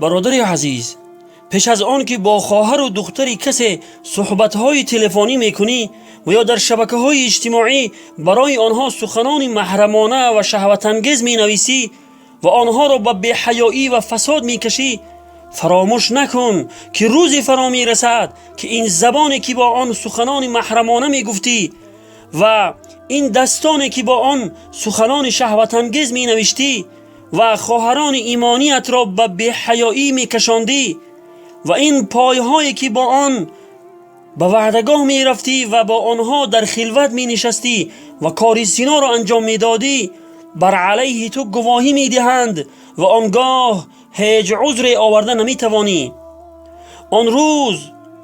Бародари азиз, пеш аз он ки бо хоҳару духтари касе суҳбатҳои телефонӣ мекунӣ ва ё дар шабакаҳои иҷтимоӣ барои онҳо суханони маҳрамона ва шаҳватангез менависӣ ва онҳоро ба беҳаёӣ ва фасод мекашӣ, фаромӯш накун, ки рӯзе фаро мерасад, ки ин забоне, ки бо он суханони маҳрамона мегуфтӣ, ва ин дастоне, ки бо он суханони шаҳватангез менавиштӣ ва хоҳарони имониятро ба беҳаёӣ мекашондӣ, ва ин пойҳое, ки бо он ба ваъдагоҳ мерафтӣ ва бо онҳо дар хилват менишастӣ ва кори зиноро анҷом медодӣ, бар алайҳи ту гувоҳӣ медиҳанд ва он гоҳ ҳеҷ узре оварда наметавонӣ. Он рӯз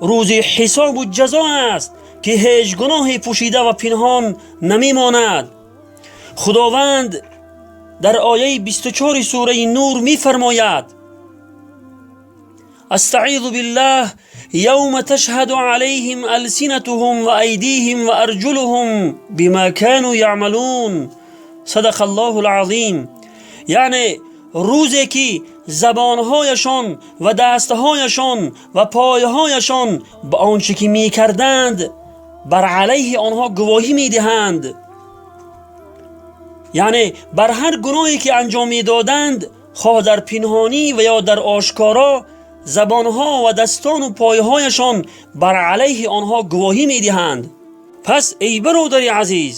рӯзи ҳисобу ҷазо аст, ки ҳеҷ гуноҳе пӯшида ва пинҳон намемонад. Худованд дар ояи 24 сураи Нур мефармояд: أستعيذ بالله: يوم تشهد عليهم ألسنتهم وأيديهم وأرجلهم بما كانوا يعملون. صدق الله العظيم. Яъне рӯзе ки забонҳояшон ва дастҳояшон ва пойҳояшон ба он чӣ ки мекарданд бар алайҳи онҳо гувоҳӣ медиҳанд, яъне бар ҳар гуноҳе ки анҷом медоданд, хоҳ дар пинҳонӣ ва ё дар ошкоро, забонҳо ва дастону пойҳояшон бар алайҳи онҳо гувоҳӣ медиҳанд. Пас, эй бародари азиз,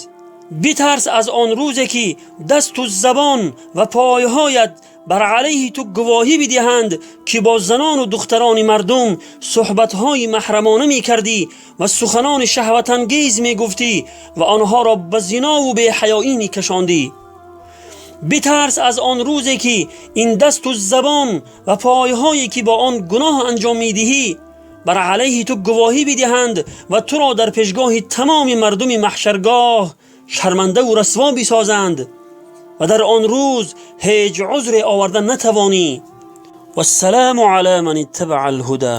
битарс аз он рӯзе, ки дасту забон ва пойҳоят бар алайҳи ту гувоҳӣ бидиҳанд, ки бо занону духтарони мардум суҳбатҳои маҳрамона мекардӣ ва суханони шаҳватангез мегуфтӣ ва онҳоро ба зинову беҳаёӣ мекашондӣ. Битарс аз он рӯзе, ки ин дасту забон ва пойҳое, ки бо он гуноҳ анҷом медиҳӣ, бар алайҳи ту гувоҳӣ бидиҳанд ва туро дар пешгоҳи тамоми мардуми маҳшаргоҳ шармандаву расво бисозанд ва дар он рӯз ҳеҷ узре оварда натавонӣ. والسلام على من اتبع الهدى.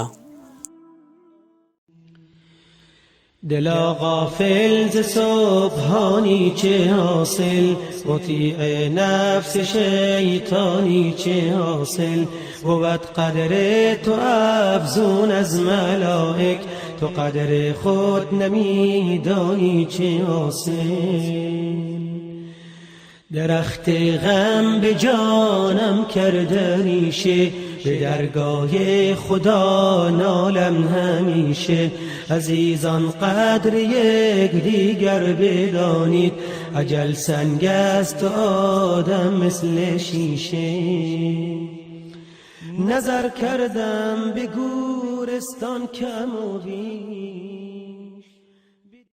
دلا غافل ز سبحانی چه حاصل؟ مطیع نفس شیطانی چه حاصل؟ بود قدر تو افزون از ملائک، تو قدر خود نمیدانی چه حاصل؟ درخت غم به جانم کرده ریشه، به درگاه خدا نالم همیشه. عزیزان، قدر یک دیگر بدانید، اجل سنگ است و آدم مثل شیشه. نظر کردم به گورستان کم و بیش.